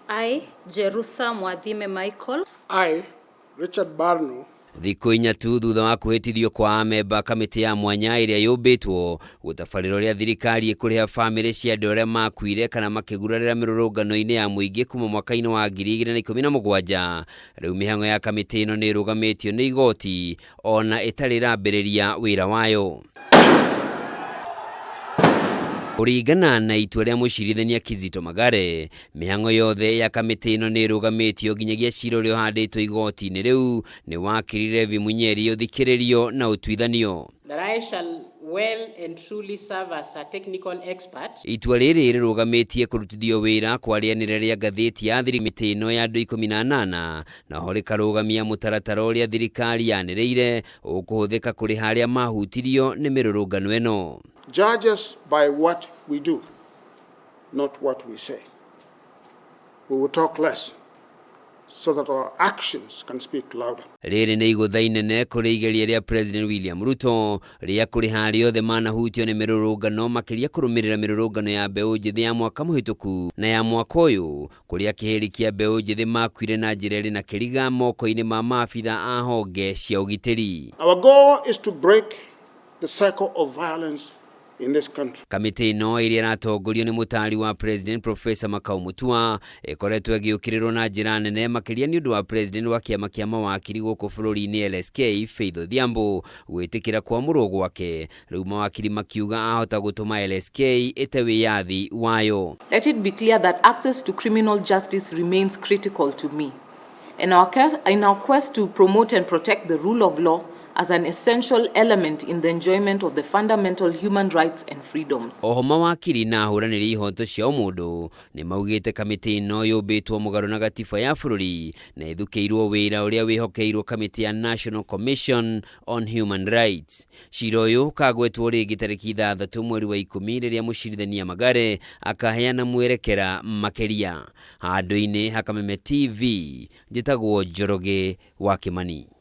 I, Jerusa Mwathime Michael. I, Richard Barno. Thikũ 4 tu thutha wa kwĩhĩtithio kwa amemba kamĩtĩ ya mwanya ĩrĩa yũmbĩtwo gũtabarĩra ũrĩa thirikari ĩkũrĩha bamĩrĩ cia andũ arĩa makuire kana makĩgurarĩra mĩrũrũngano-inĩ ya mũingĩ kuma mwaka-inĩ wa 2017. Rĩu mĩhang'o ya kamĩtĩ ĩno nĩ ĩrũgamĩtio nĩ igoti ona ĩtarĩ ĩrambĩrĩria wĩra wayo. Kũringana na itua rĩa mũcirithania Kizito Magare, mĩhang'o yothe ya kamĩtĩ ĩno nĩ ĩrũgamĩtio nginyagia cira ũrĩa ũhandĩtwo igoti-inĩ rĩu nĩ wakiri Levi Munyeri ũthikĩrĩrio na ũtuithanio. That I shall well and truly serve as a technical expert. Itua rĩrĩ rĩrũgamĩtie kũrutithio wĩra kwa rĩanĩrĩra rĩa ngathĩti ya thirikari mĩtĩ ĩno ya andũ 18 na ho rĩkarũgamia mũtaratara ũrĩa thirikari yanĩrĩire ũkũhũthĩka kũrĩha arĩa mahutirio nĩ mĩrũrũngano ĩno. Judge us by what we do, not what we say. We will talk less so that our actions can speak louder. Rĩrĩ nĩ igũtha inene kũrĩ igeria rĩa President William Ruto rĩa kũrĩha arĩa othe manahutio nĩ mĩrũrũngano makĩria kũrũmĩrĩra mĩrũrũngano ya mbeũ njĩthĩ ya mwaka mũhĩtũku na ya mwaka ũyũ kũrĩa kĩhĩri kĩa mbeũ njĩthĩ makuire na njĩra ĩrĩ na kĩriga moko-inĩ ma maabitha a honge cia ũgitĩri. Our goal is to break the cycle of violence in this country. Kamĩtĩ ĩno ĩrĩa ĩratongorio nĩ mũtaari wa President Professor Makau Mutua ĩkoretwo ĩgĩũkĩrĩrwo na njĩra nene makĩria nĩ ũndũ wa President wa kĩama kĩa mawakiri gũkũ bũrũri-inĩ LSK Faith Odhiambo gwĩtĩkĩra kwamũrwo gwake. Rĩu mawakiri makiuga ahota gũtũma LSK ĩte wĩyathi wayo. Let it be clear that access to criminal justice remains critical to me. In our quest to promote and protect the rule of law as an essential element in the enjoyment of the fundamental human rights and freedoms. Oho mawakiri na ahũranĩri ihoto cia ũmũndũ nĩ maugĩte kamĩtĩ ĩno yũmbĩtwo mũgarũ na gatiba ya bũrũri na ĩthukĩirwo wĩra ũrĩa wĩhokeirwo kamĩtĩ ya National Commission on Human Rights. Cira ũyũ ũkagwetwo rĩngĩ tarĩki 6 mweri wa 10 rĩrĩa mũcirithania Magare akaheana mwerekera makĩria. Handũ-inĩ ha Kameme TV, njĩtagwo Njoroge wa Kimani.